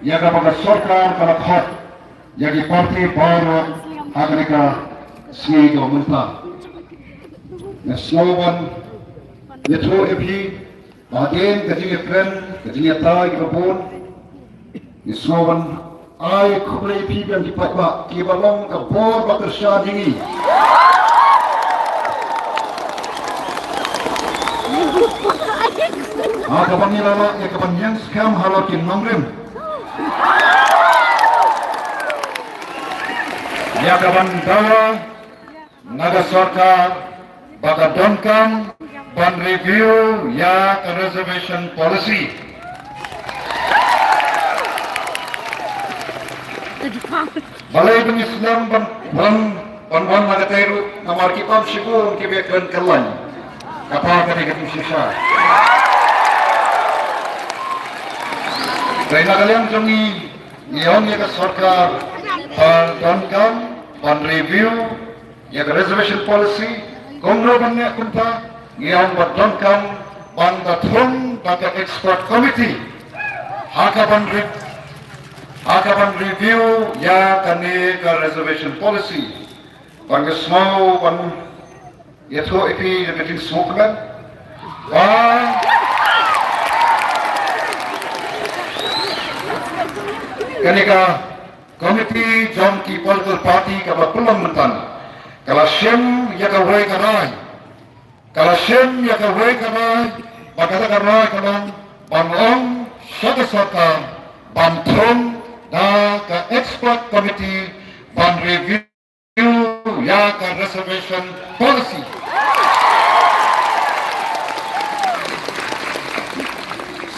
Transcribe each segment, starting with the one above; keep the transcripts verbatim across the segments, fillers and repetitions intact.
ïa kaba ka sorkar ka la khot ïa ki parti baroh ha kane ka sngi kaba mynta. Nga sngew ban ïathuh ïa phi ba hadien ka jingïakren, ka jingïatai kaba bun, nga sngew ban ai khublei ïa phi biang ki paidbah kiba long ka bor ba kyrshan ïa ngi. Ha kaba ngi la lah ïa kaban ïeng skhem halor ki nongrim, ïa kaban dawa na ka sorkar ba ka donkam ban review ïa ka reservation policy. Balei ba ngi sdang ban wan, ban wan na katei ruh, namar ki bym shibun kiba kren kyllaiñ. Kata ka dei ka jingshisha. Dei na ka liang jong ngi, ngi ong ïa ka sorkar ba donkam ban review ïa ka reservation policy, kumno ban neh kumta, ngi ong ba donkam ban da thung da ka expert committee ha kaban re-, ha kaban review ïa kane ka reservation policy. Ban ka sngew ban ïathuh ïa phi ïa ka jingsngewkmen ba kane ka committee jong ki political party kaba pynlong mynta ka la shim ïa kawei ka rai, ka la shim ïa kawei ka rai, ba kata ka rai ka long ban ong sha ka sorkar ban thung da ka expert committee ban review ïa ka reservation policy.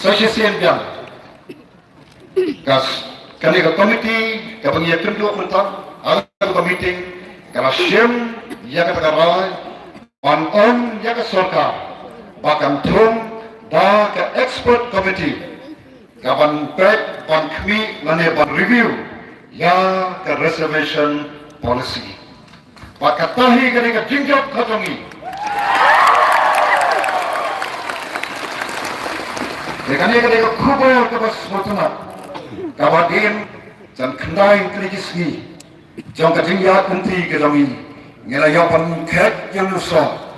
Sa shisien biang, ka s-, kane ka committee kaba ngi ïakynduh mynta ha ka meeting ka la shim ïa kata ka rai ban ong ïa ka sorkar ba kan thung da ka expert committee kaban peit, ban khmih lane ban review ïa ka reservation policy. Bad kata hi ka dei ka jingjop ka jong ngi. Te kane ka dei ka khubor kaba sngewtynnat kaba dien jan khyndai tylli ki sngi jong ka jingïaid lynti ka jong ngi, ngi la ïoh ban khet ïa u song.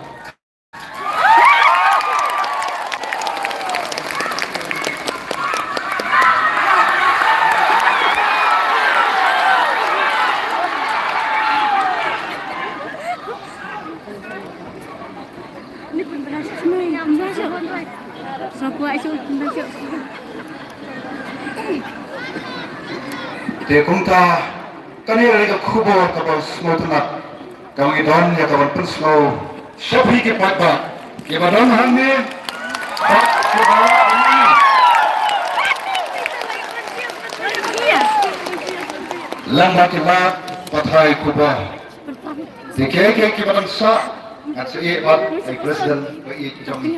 Te kumta, kane ka dei ka khubor kaba sngewtynnat kaba ngi don ïa kaban pynsngew sha phi ki paidbah kiba don hangne bad kiba don hangne. Lem bad ki lad pathai khubor. Te kiei kiei kiba dang sah, ngan sa ïeh bad i president ba ïeit jong ngi.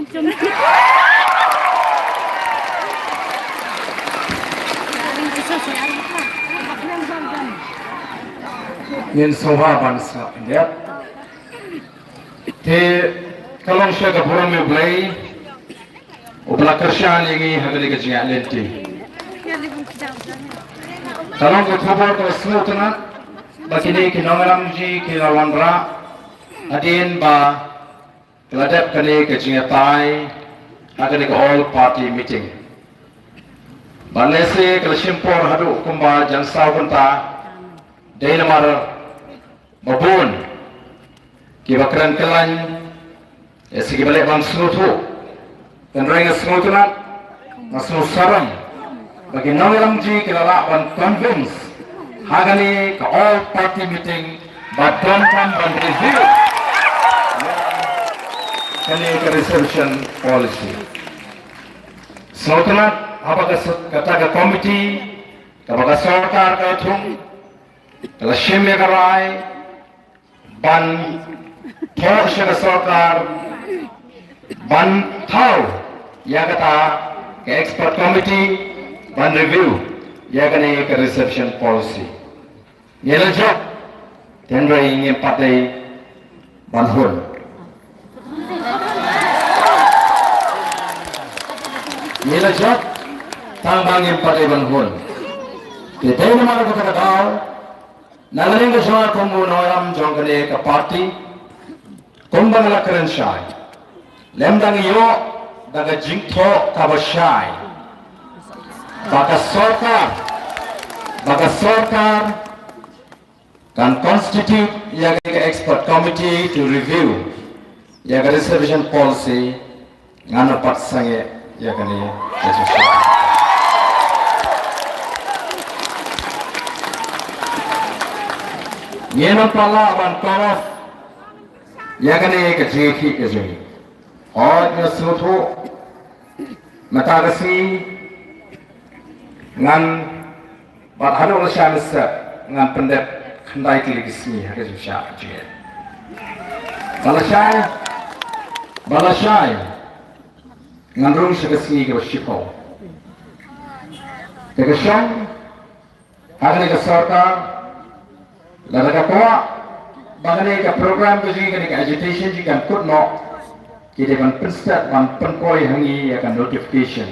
Ngin sngewbha ban sah khyndiat. Te ka long sha ka burom U Blei uba la kyrshan ïa ngi ha kane ka jingïaid lynti. Ka long ka khubor kaba sngewtynnat ba kine ki nongïalam ji ki la wanrah hadien ba ka la dep kane ka jingïatai ha kane ka all party meeting. Ba lehse ka la shim por haduh kumba jan saw kynta, dei namar ba bun kiba kren kyllaiñ, eh, sa kiba leh ban sngewthuh. Hynrei nga sngewtynnat, nga sngewsarong ba ki nongïalam ji ki la lah ban convince ha kane ka all party meeting ba donkam ban review kane ka reservation policy. Sngewtynnat haba ka s-, kata ka committee kaba ka sorkar ka la thung ka la shim ïa ka rai ban thoh sha ka sorkar ban thaw ïa kata ka expert committee ban review ïa kane ka reservation policy. Ngi la jop, hynrei ngim pat dei ban hun. Ngi la jop, tang ba ngim pat dei ban hun. Te dei namar kata ka daw, na ka liang ka jong nga kum u nongïalam jong kane ka party, kumba nga la kren shai, lymda ngi ïoh da ka jingthoh kaba shai ba ka sorkar, ba ka sorkar kan constitute ïa ka expert committee to review ïa ka reservation policy, ngan ym pat sangeh ïa kane ka jingshai. Ngin ym pat lah ban call off ïa kane ka jingïakhih ka jong ngi. Hooid, nga sngewthuh mynta ka sngi ngan, bad haduh lashai mynstep ngan pyndep khyndai tylli ki sngi ha ka jingshah jingeh. Ba lashai, ba lashai ngan rung sha ka sngi kaba shiphew. Te ka shong ha kane ka sorkar, lada ka kwah ba kane ka program ka jong ngi, kane ka agitation jong ngi kan kut noh, ki dei ban pynstet, ban pynpoi ha ngi ïa ka notification.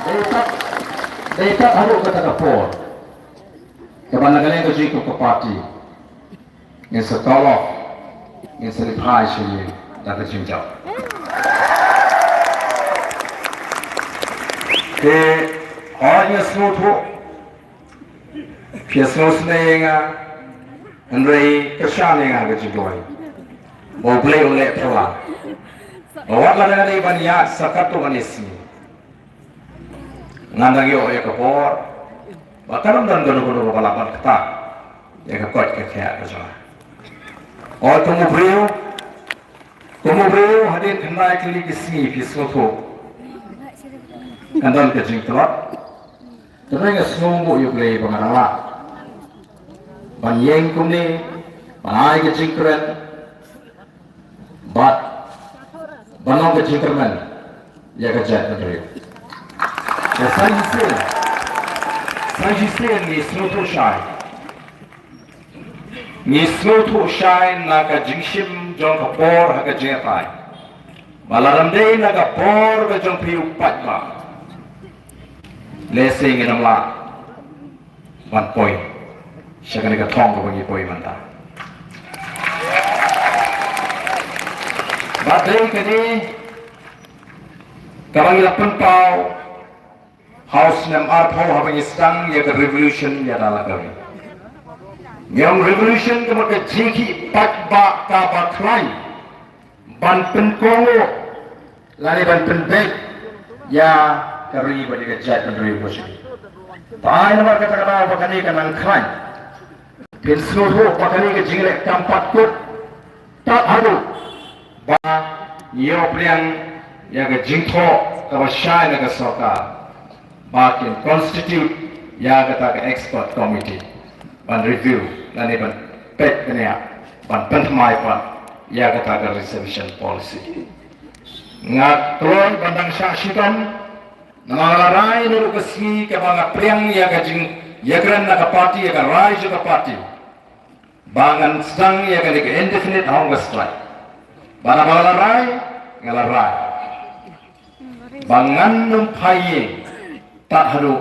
Dei pat, dei pat haduh kata ka por kaba na ka liang ka jong ngi kum ka party ngin sa call off, ngin sa leit phai sha ïing da ka jingjop. Te hooid, nga sngewthuh phi ïa sngewsynei ïa nga, hynrei kyrshan ïa nga ha ka jingduwai ba U Blei un leh thala. Ba wat lada nga dei ban ïaid sa katto katne sngi, ngan dang ïoh ïa ka bor ba kan ym don kano kano kaba lah ban ktah ïa ka koit ka khiah ka jong nga. Hooid, kum u briew, kum u briew, hadien khyndai tylli ki sngi, phi sngewthuh, kan don ka jingtlot. Te nga sngewnguh ïa U Blei ba nga dang lah ban ïeng kumne, ban ai ka jingkren, bad ban long ka jingkyrmen ïa ka jaitbynriew. Te sa shisien, sa shisien ngi sngewthuh shai, ngi sngewthuh shai na ka jingshim jong ka por ha ka jingïatai, ba lada ym dei na ka bor ka jong phi u paidbah, lehse ngin ym lah ban poi sha kane ka thong kaba ngi poi mynta. Bad dei kane kaba ngi la pynpaw ha u snem arphew haba ngi sdang ïa ka revolution ïa da la ka ri. Ngi ong revolution ka mut ka jingïakhih paidbah kaba khlaiñ ban pynkohnguh lane ban pynbeit ïa ka ri bad ïa ka jaitbynriew ka jong ngi. Te ai namar kata ka daw ba kane ka nang khlaiñ. Phin sngewthuh ba kane ka jingleh kam pat kut tad haduh ba ngi ïoh pdiang ïa ka jingthoh kaba shai na ka sorkar ba kin constitute ïa kata ka expert committee ban review lane ban peit bniah, ban pynthymmai pat ïa kata ka reservation policy. Nga kloi ban dang shah shitom, namar nga la rai naduh ka sngi kaba nga pdiang ïa ka jingïakren na ka party, ïa ka rai jong ka party, ba ngan sdang ïa kane ka indefinite hunger strike. Bad haba nga la rai, nga la rai ba ngan nym phai ïing tad haduh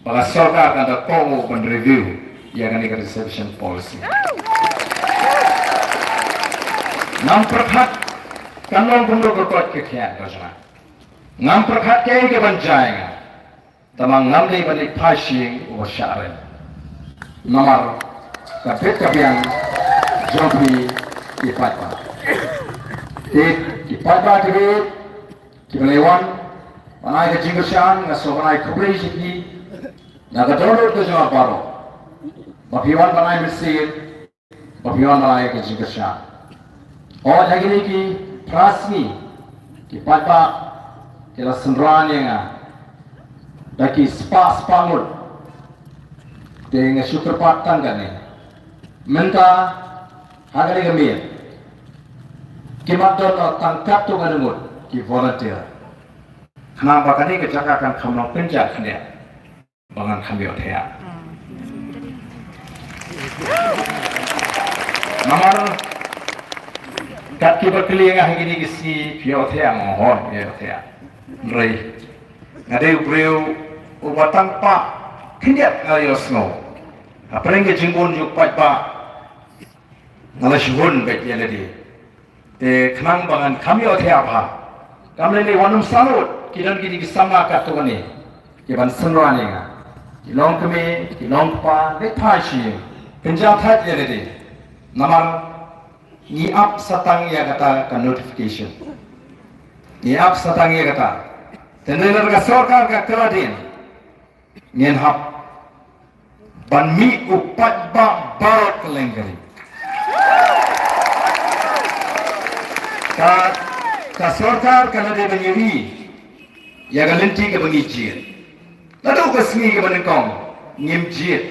ba ka sorkar kan da kohnguh ban review ïa kane ka reservation policy. Ngam pyrkhat kan long kumno ka koit ka khiah ka jong nga. Ngam pyrkhat kaei kaban jia ïa nga. Tangba ngam dei ban leit phai sha ïing uba shah rem namar ka bit ka biang jong phi ki paidbah. Te ki paidbah ki bit kiba la wan ban ai ka jingkyrshan, nga sngewbha ban ai khublei sha phi na ka dohnud ka jong nga baroh ba phi wan ban ai mynsiem, ba phi wan ban ai ka jingkyrshan. Hooid, ha kine ki phra sngi ki paidbah ki la synran ïa nga da ki spah spah ngut. Te nga shu kyrpad tang kane, mynta ha kane ka miet kim don tang katto katne ngut ki volunteer. Khnang ba kane ka jaka kan kham long pynjah khyndiat ba ngan kham ïohthiah. Namar kat kiba kylli ïa nga ha kine ki sngi, phi ïohthiah? Nga ong hooid, nga ïohthiah. Hynrei nga dei u briew Wat tang pat khyndiat nga la ïohsngew. Hapdeng ka jingbun jong u paidbah nga la shu hun beit ïa lade. Te khnang ba ngan kham ïohthiah bha, kam lei lei wat nym sngewthuh, ki don kine ki samla katto katne kiban synran ïa nga, ki long kmie, ki long kpa, leit phai sha ïing, kynja thait ïa lade. Namar ngi ap sa tang ïa kata ka notification. Ngi ap sa tang ïa kata. Te hynrei lada ka sorkar ka kylla dien, ngin hap ban mih u paidbah baroh kylleng ka ri. Ka, ka sorkar ka la dei ban ïohi ïa ka lynti kaba ngi jied. Naduh ka sngi kaba nyngkong ngim jied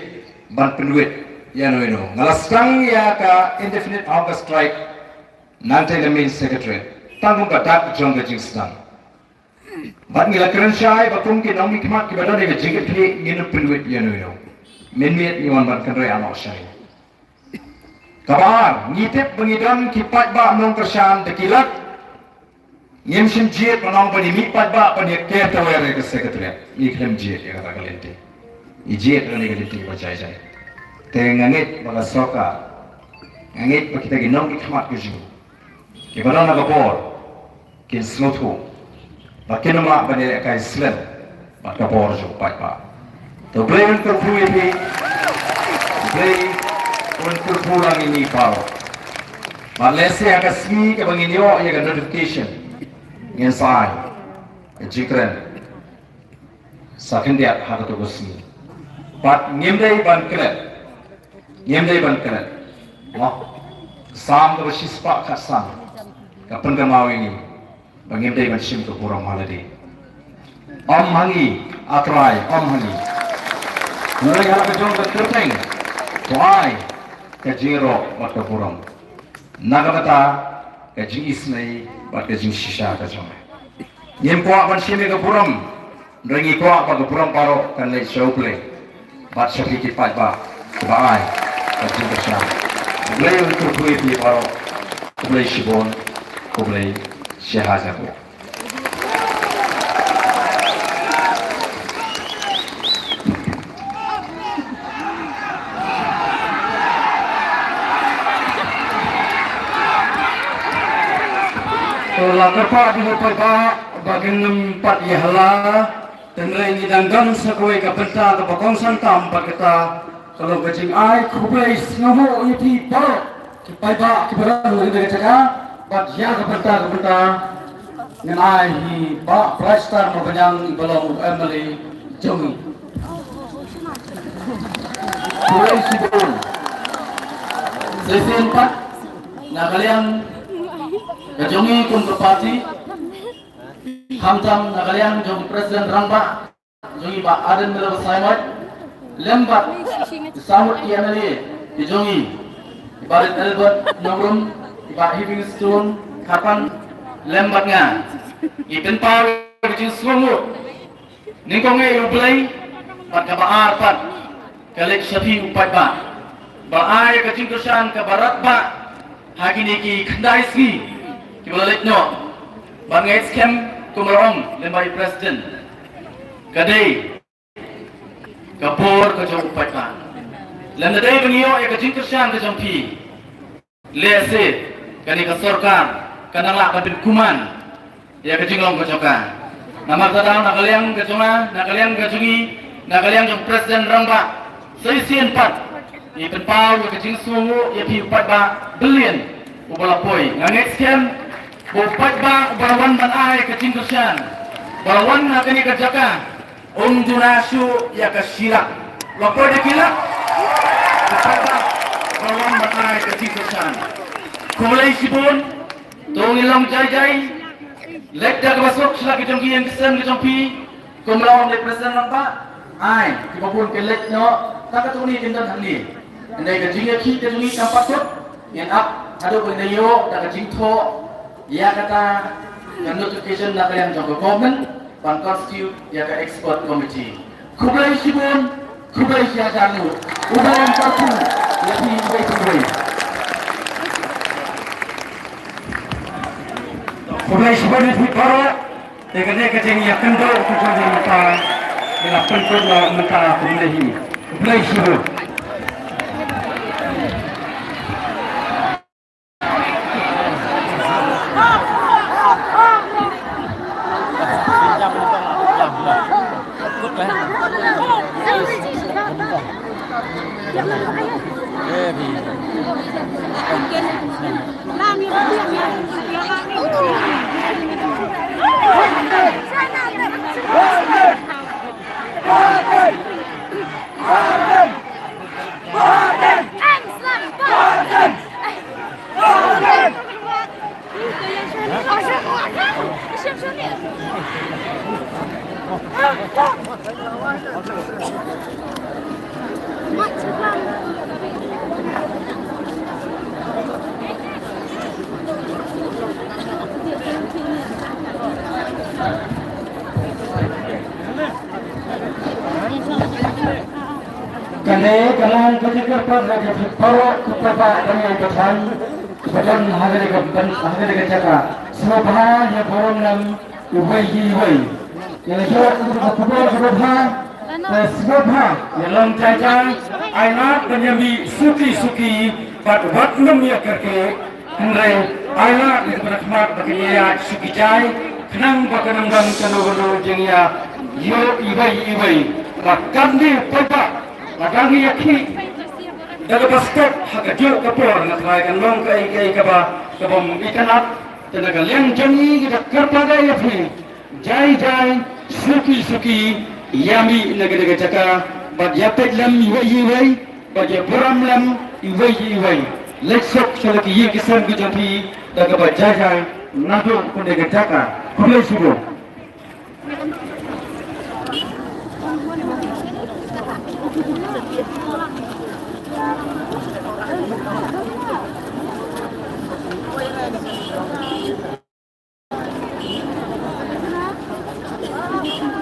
ban pynwit ïano ïano. Nga la sdang ïa ka indefinite hunger strike nangtei na main secretariat tang kum ka dak jong ka jingsdang. Bad ngi la kren shai ba kum ki nongmihkhmat kiba don ïa ka jingkitkhlieh ngin ym pynwit ïano ïano. Mynmiet ngi wan ban kynrei noh shane. Kaba ar, ngi tip ba ngi don ki paidbah nongkyrshan da ki lak. Ngim shym jied ban ong ba ngi mih paidbah ban ïa ker tawer ïa ka secretariat. Ngi khlem jied ïa kata ka lynti. Ngi jied ïa kane ka lynti ba jai jai. Te nga ngeit ba ka sorkar, nga ngeit ba kita ki nongmihkhmat ka jong ngi kiba don ha ka bor kin sngewthuh ba kin ym lah ban ïalehkai slem bad ka bor jong u paidbah. To Blei un kyrkhu ïa phi, Blei un kyrkhu lang ïa ngi baroh. Bad lehse ha ka sngi kaba ngin ïoh ïa ka notification ngin sa ai ka jingkren sa khyndiat ha kato ka sngi. Bad ngim dei ban klet, ngim dei ban klet. Mo, Salm kaba shispah khatsan ka pynkynmaw ïa ngi ba ngim dei ban shim ka burom ha lade. Ym ha ngi, A Trai, ym ha ngi. Hynrei ha la ka jong ka kyrteng to ai ka jingïaroh bad ka burom na ka bynta ka jingisynei bad ka jingshisha ka jong me. Ngim kwah ban shim ïa ka burom, hynrei ngi kwah ba ka burom baroh kan leit sha U Blei bad sha phi ki paidbah kiba ai ka jingkyrshan. U Blei un kyrkhu ïa phi baroh. Khublei shibun, khublei shihajar nguh. To la kyrpad ïa u paidbah ba kin nym pat ïahala. Hynrei ngi dang don sa kawei ka bynta kaba kongsan tam bad kata ka long ka jingai khublei sngewbha ïa phi baroh ki paidbah kiba don ha kane ka jaka. Bad ïa ka bynta ka bynta ngan ai hi Bah Brightstar Mawbaniang iba long u M L A jong ngi. Khublei shibun. Shisien pat na ka liang ka jong ngi kum ka party, khamtam na ka liang jong President Rangbah jong ngi Bah Ardent Miller Basaiawmoit, lem bad samut ki M L A ki jong ngi, Bah Rit Albert Nongrum, Bah Heavingstone Kharpan, lem bad nga, ngi pynpaw ka jingsngewnguh nyngkong ïa U Blei, bad kaba ar pat ka leit sha phi u paidbah ba ai ka jingkyrshan kaba radbah ha kine ki khyndai sngi kiba la leit noh. Bad nga ngeit skhem kumba la ong lem bad i President, ka dei ka bor ka jong u paidbah. Lymda dei ba ngi ïoh ïa ka jingkyrshan ka jong phi, lehse kane ka sorkar kan nang lah ban pynkuman ïa ka jinglong ka jong ka. Namar kata na ka liang ka jong nga, na ka liang ka jong ngi, na ka liang jong President Rangbah, sa shisien pat ngi pynpaw ïa ka jingsngewnguh ïa phi u paidbah byllian uba la poi. Nga ngeit skhem ba u paidbah uba la wan ban ai ka jingkyrshan, ba la wan ha kane ka jaka, um duna shuh ïa ka shi lak. La poi da ki lak. Ka paidbah ba wan ban ai ka jingkyrshan. Khublei shibun. To ngin long jai jai. Leit da kaba suk sha la ki jong ki ïing ki sem ki jong phi. Kumba la ong u President Rangbah, ai kiba bun kin leit noh. Ta katto katne kin don hangne. Hynrei ka jingïakhih ka jong ngi kam pat kut. Ngin ap haduh ba ngin ïoh da ka jingthoh ïa kata ka notification na ka liang jong ka government ban constitute ïa ka expert committee. Khublei shibun, khublei shihajar nguh. U Blei un kyrkhu ïa phi, u Blei. Khublei shibun ïa phi baroh. Te kane ka jingïakynduh ka jong ngi mynta ngi la Pynkup noh mynta kumne hi. Khublei shibun. Kane ka long ka jingkyrpad na ka jingpyrshah ka pyrshah ka jingpyrshah. Ba don ha kane ka ban ha kane ka jaka. Sngewbha ïa burom lem iwei iwei. Ïa la jong ka khubor kaba bha. Ka sngewbha ïa long jai jai. Ai lad ban ïa mih suki suki bad wat nym ïa kyrkieh. Hynrei ai lad ïa ka ban khmat ba ka ïa suki jai. Khnang ba ka nang don kano kano jingïa ïoh iwei iwei. Ba kan dei paidbah ba dang ïa khih da kaba step ha kajuh ka por, nga tharai kan long kaei kaei kaba, kabym itynnad. Te na ka liang jong ngi ngi da kyrpad ïa phi, jai jai, suki suki, ïa mih na ka, na ka jaka bad ïa peit lem iwei iwei bad ïa burom lem iwei iwei. Leit suk sha la ki ïing ki sem ki jong phi da kaba jai jai naduh kane ka jaka. Khublei shibun.